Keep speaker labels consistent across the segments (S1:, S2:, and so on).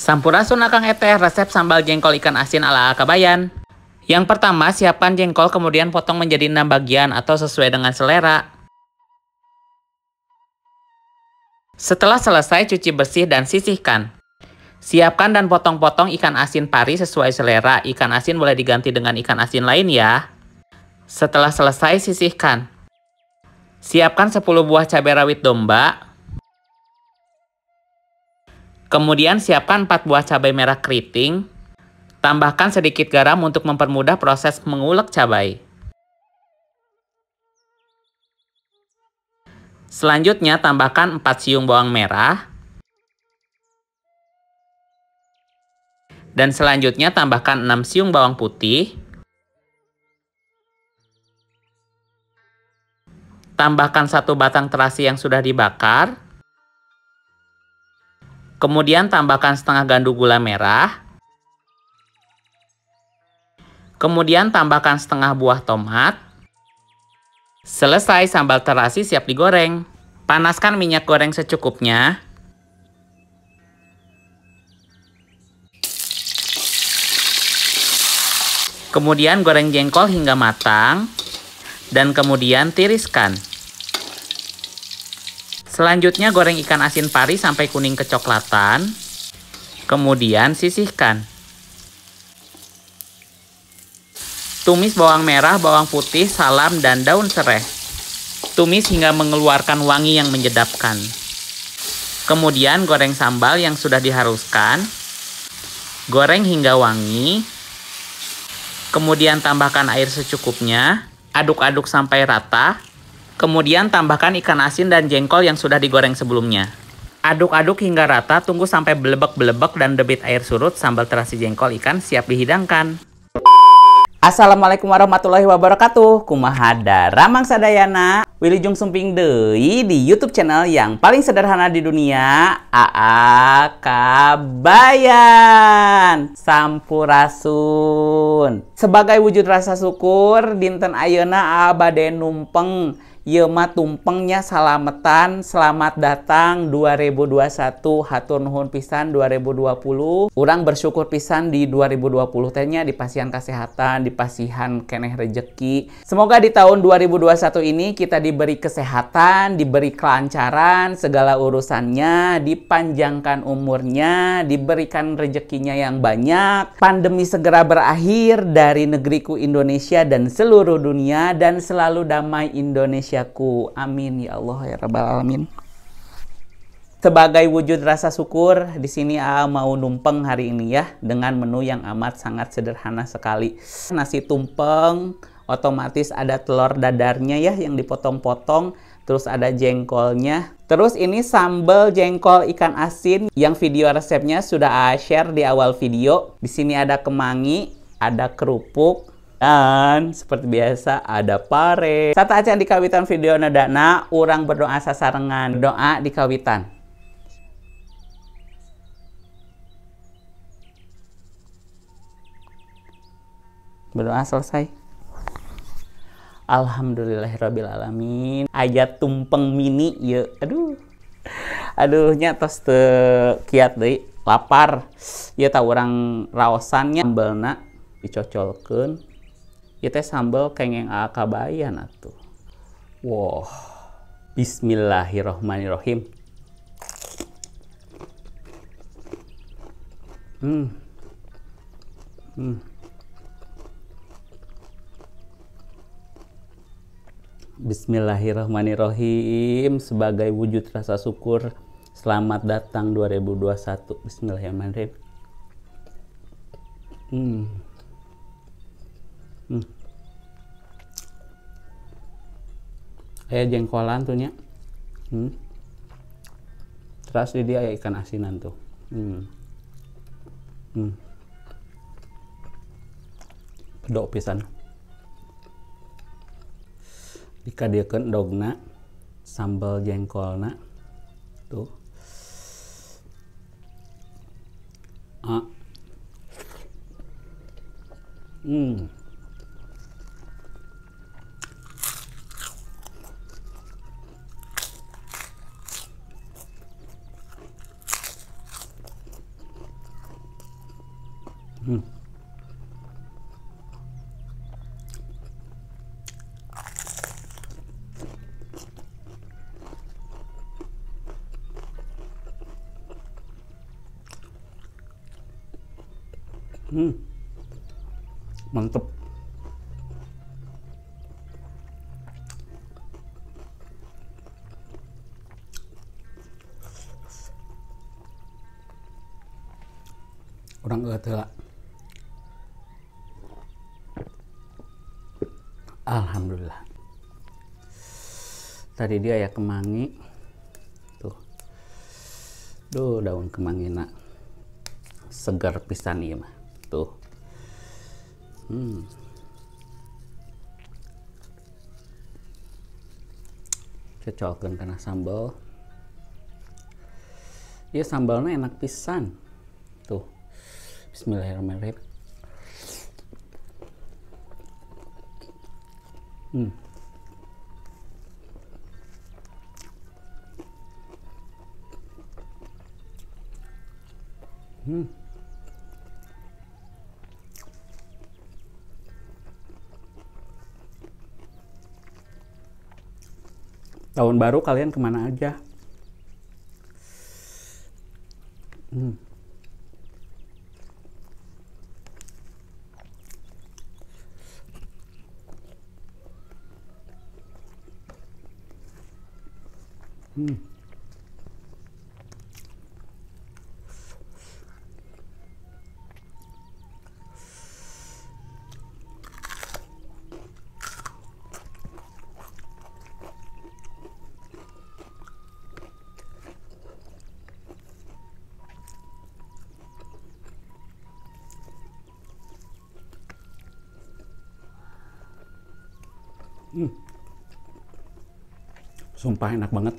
S1: Sampurasun Akang Eteh, resep sambal jengkol ikan asin ala Kabayan. Yang pertama, siapkan jengkol kemudian potong menjadi 6 bagian atau sesuai dengan selera. Setelah selesai, cuci bersih dan sisihkan. Siapkan dan potong-potong ikan asin pari sesuai selera. Ikan asin boleh diganti dengan ikan asin lain ya. Setelah selesai, sisihkan. Siapkan 10 buah cabai rawit domba. Kemudian siapkan 4 buah cabai merah keriting. Tambahkan sedikit garam untuk mempermudah proses mengulek cabai. Selanjutnya tambahkan 4 siung bawang merah. Dan selanjutnya tambahkan 6 siung bawang putih. Tambahkan 1 batang terasi yang sudah dibakar. Kemudian tambahkan setengah gandum gula merah. Kemudian tambahkan setengah buah tomat. Selesai, sambal terasi siap digoreng. Panaskan minyak goreng secukupnya. Kemudian goreng jengkol hingga matang. Dan kemudian tiriskan. Selanjutnya goreng ikan asin pari sampai kuning kecoklatan. Kemudian sisihkan. Tumis bawang merah, bawang putih, salam, dan daun serai. Tumis hingga mengeluarkan wangi yang menyedapkan. Kemudian goreng sambal yang sudah dihaluskan. Goreng hingga wangi. Kemudian tambahkan air secukupnya. Aduk-aduk sampai rata. Kemudian tambahkan ikan asin dan jengkol yang sudah digoreng sebelumnya. Aduk-aduk hingga rata, tunggu sampai belebek-belebek dan debit air surut. Sambal terasi jengkol ikan siap dihidangkan. Assalamualaikum warahmatullahi wabarakatuh. Kumaha daramang sadayana. Wilujeng sumping deui di YouTube channel yang paling sederhana di dunia, AA Kabayan. Sampurasun. Sebagai wujud rasa syukur, dinten ayeuna AA bade numpeng. Ieu mah tumpengnya salametan, selamat datang 2021, hatur nuhun pisan 2020. Urang bersyukur pisan di 2020 teh nya dipasihan kesehatan, dipasihan keneh rejeki. Semoga di tahun 2021 ini kita diberi kesehatan, diberi kelancaran segala urusannya, dipanjangkan umurnya, diberikan rejekinya yang banyak. Pandemi segera berakhir dari negeriku Indonesia dan seluruh dunia, dan selalu damai Indonesia. Amin ya Allah ya Rabbal Alamin. Sebagai wujud rasa syukur, di sini AA mau numpeng hari ini ya dengan menu yang amat sangat sederhana sekali. Nasi tumpeng, otomatis ada telur dadarnya ya yang dipotong-potong, terus ada jengkolnya. Terus ini sambal jengkol ikan asin yang video resepnya sudah AA share di awal video. Di sini ada kemangi, ada kerupuk, dan seperti biasa ada pare. Sateuacan di kawitan video nadana, urang berdoa sasarengan. Doa di kawitan. Berdoa selesai. Alhamdulillahirabbil alamin. Aya tumpeng mini ye. Aduh. Aduh nya tos teu kiat deui, lapar. Ieu tah urang raosannya sambelna dicocolkeun. Ieu teh sambal kengeng AA Kabayan atuh. Wow. Bismillahirrahmanirrahim. Bismillahirrahmanirrahim. Sebagai wujud rasa syukur, selamat datang 2021. Bismillahirrahmanirrahim. Aya jengkolan tuh nya. Terus di dia aya ikan asinan tuh. Pedok pisan. Dikadiekeun endogna, sambal jengkolna tuh. Mantep. Urang eueuh heula. Alhamdulillah. Tadi dia ya kemangi. Tuh. Duh, daun kemangina segar pisan ieu mah. Tuh. Cocolkeun kana sambal. Ieu sambalna enak pisan. Tuh. Bismillahirrahmanirrahim. Tahun baru kalian kemana aja? Sumpah enak banget.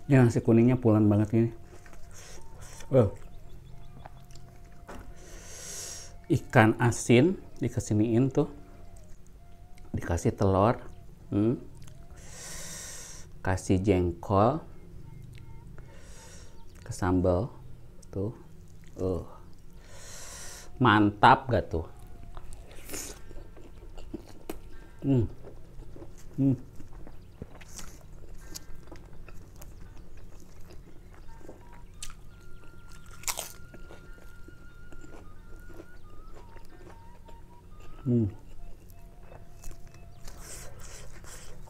S1: Ya, nasi kuningnya pulen banget gini. Ikan asin dikesiniin tuh. Dikasih telur. Kasih jengkol. Ke sambal tuh. Mantap gak tuh?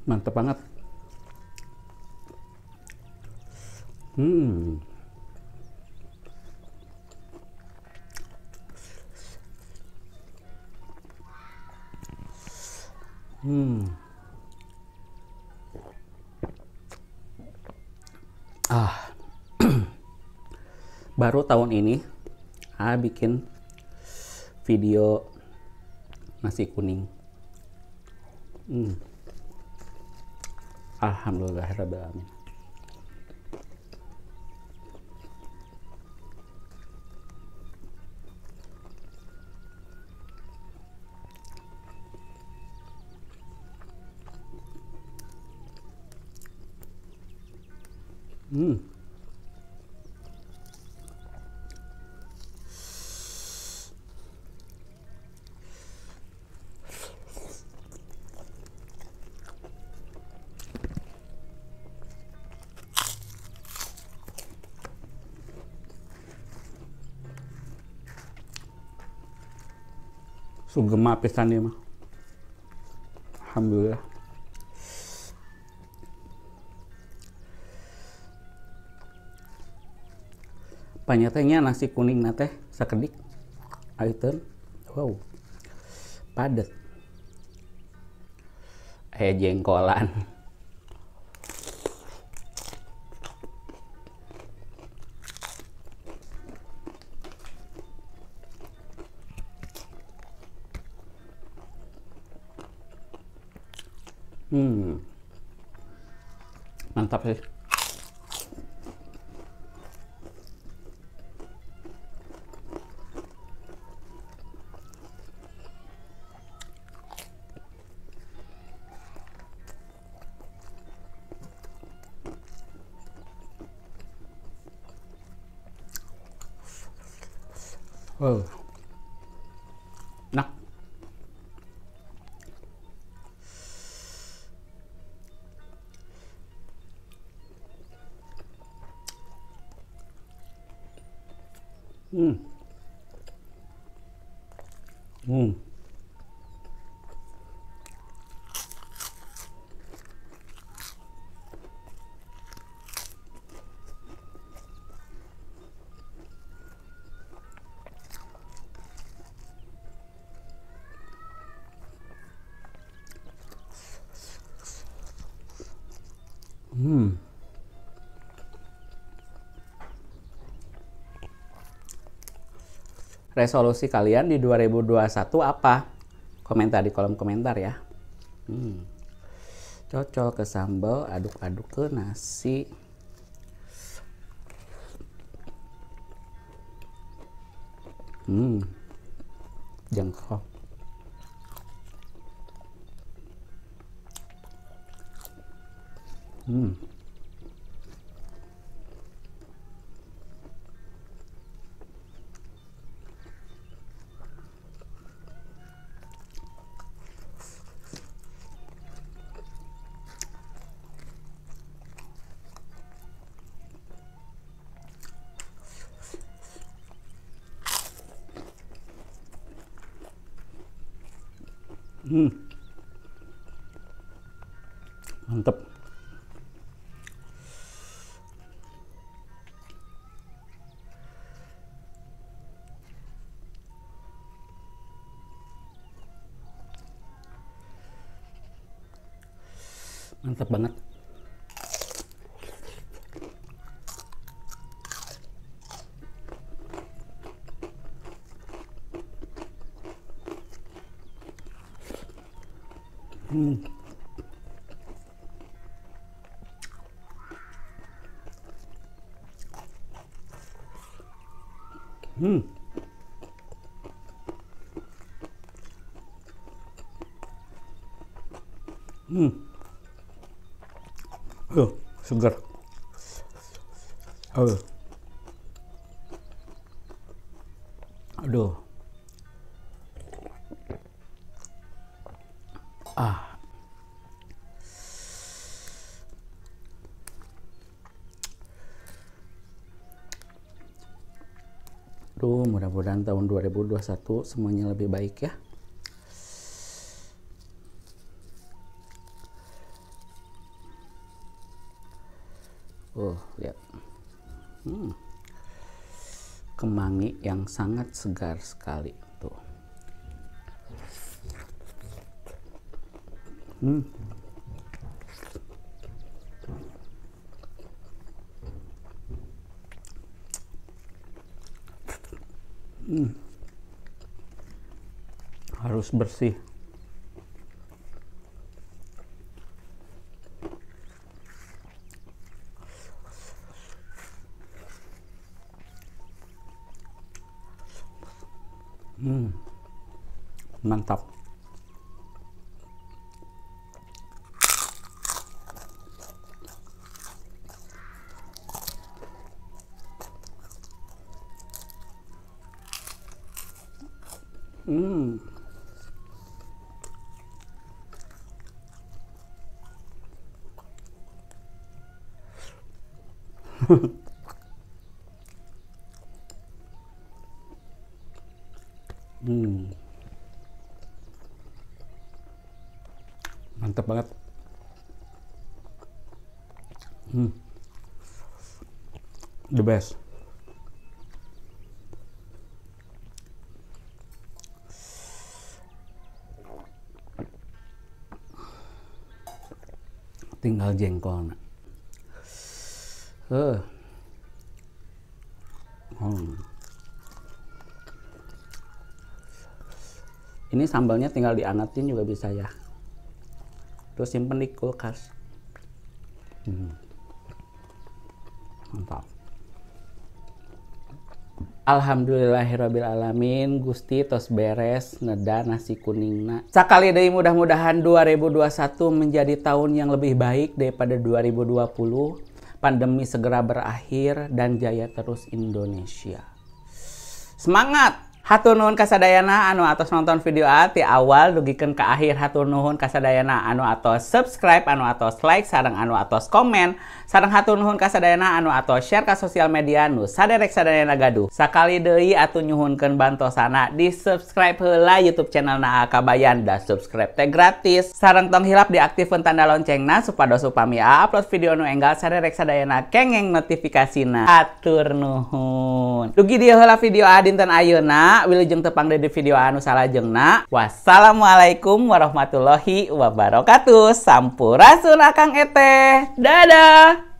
S1: Mantap banget. Baru tahun ini bikin video nasi kuning. Alhamdulillahirabbil alamin. Sugema pisan ieu mah. Alhamdulillah. Panyatanya nasi kuning teh sakedik aiteun. Wow. Padet. Jengkolan. Mantap sih. Oh. Nah. Resolusi kalian di 2021 apa? Komentar di kolom komentar ya. Cocol ke sambal, aduk-aduk ke nasi. Jengkol. Mantep. Mantap banget. Segar. Aduh. Aduh, mudah-mudahan tahun 2021 semuanya lebih baik ya. Lihat. Kemangi yang sangat segar sekali tuh. Harus bersih. Mantap. Mantap banget. The best. Tinggal jengkol. Ini sambalnya tinggal diangetin juga bisa ya. Terus simpen di kulkas. Mantap. Alhamdulillahirabbil alamin, Gusti tos beres neda nasi kuningna. Sakali deui mudah-mudahan 2021 menjadi tahun yang lebih baik daripada 2020. Pandemi segera berakhir dan jaya terus Indonesia. Semangat! Hatur nuhun kasadayana anu atos nonton video A ti awal dugikeun ka akhir. Hatur nuhun kasadayana anu atos subscribe, anu atos like, sareng anu atos komen, sareng hatur nuhun kasadayana anu atos share ka sosial media nu saderek sadayana gaduh. Sakali deui atuh nyuhunkeun bantosana di subscribe heula YouTube channel na Kabayan, da subscribe teh gratis. Sareng tong hilap diaktifkeun tanda loncengna supados upami A upload video nu enggal saderek sadayana kengeng notifikasina. Hatur nuhun. Dugi dieu heula video A dinten ayeuna. Wilujeng tepang deui di video anu salajengna. Wassalamualaikum warahmatullahi wabarakatuh. Sampurasun Akang Eteh. Dadah.